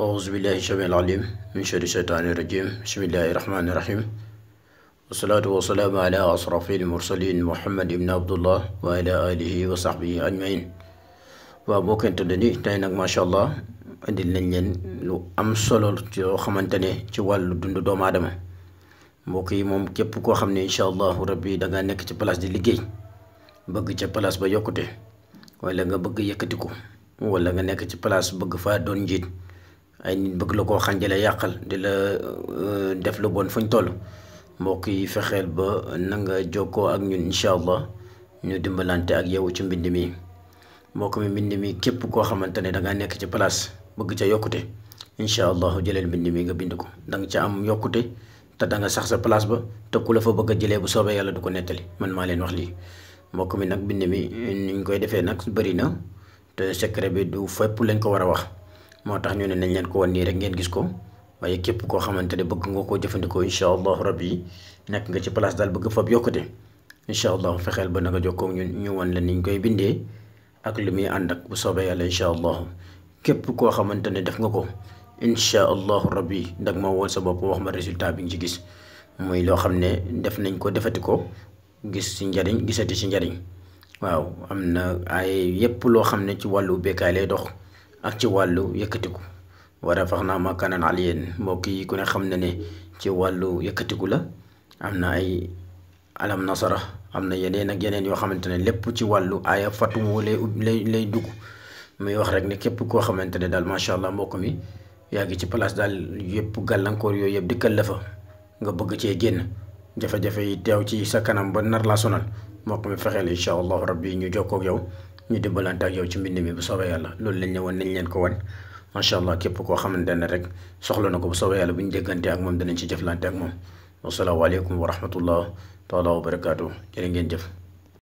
أعوذ بالله السميع العليم من شر الشيطان الرجيم بسم الله الرحمن الرحيم والصلاة والسلام على أشرف المرسلين محمد بن عبد الله وعلى آله وصحبه أجمعين وبوك انتدني تاينك ما شاء الله andil nañ leen lu am solo yoo xamante ne ci wàllu dundu doomu aadama mbokk yi moom képp koo xam ne incha allahu rabbi da nga nekk ci place di liggéey bëgg ca place ba yokkute wala nga bëgg yëkkatiku wala nga nekk ci place bëgg faa doon njiit ay nit bëgg la koo xànjale yàqal di la def lu bon fuñ toll mbokk yi fexeel ba na nga jokkoo ak ñun incha allah ñu dimbalante ak yow ci mbind mi mbokk mi mbind mi képp koo xamante ne da nga nekk ci place bëgg ca yokkute incha allahu jëleel mbind mi nga bind ko da nga ca am yokkute te da nga sax sa place ba te ku la fa bëgg a jëlee bu soobee yàlla du ko nettali man maa leen wax lii mbokk mi nag mbind mi ni ñu koy defee nag bëri na te secret bi du fépp lañ ko war a wax moo tax ñu ne nañ leen ko wan nii rek ngeen gis ko waaye képp koo xamante ne bëgg nga koo jëfandikoo incha allahu rabbi nekk nga ci place daal bëgg fab yokkute incha allahu fexeel ba na nga jokkoo ñun ñu wan la niñ koy bindee ak li muy ànd ak bu soobee yàlla incha allahu képp koo xamante ne def nga ko incha allahu rabbi ndag ma woon sa bopp wax ma résultat bi nga ci gis muy loo xam ne def nañ ko defati ko gis ci njariñ gisati ci njariñ waaw am na ay yépp loo xam ne ci wàllu bekkaay lay dox ak ci wàllu yëkkatiku wa rafaxnaa makaanan aliyyan mbokk yi ku ne xam na ne ci wàllu yëkkatiku la am na ay alam nasara am na yeneen ak yeneen yoo xamante ne lépp ci wàllu aaya fatumu lay dugg muy wax rek ne képp koo xamante ne daal macha allah mbokk mi yaa ngi ci place daal yëpp gàllankoor yooyu yëpp dikkal la fa nga bëgg cee génn jafe-jafe yi teew ci sa kanam ba nar laa sonal mbokk mi fexeel incha allahu rabbi ñu jokkoo ak yow ñu dimbalante ak yow ci mbind mi bu soobee yàlla loolu lañ ne woon nañ leen ko wan macha allah képp koo xamante ne rek soxla na ko bu soobee yàlla bu ñu déggante ak moom danañ ci jëflante ak moom wasalaamaaleykum wa rahmatullah taala wa barakaatu jërë ngeen jëf.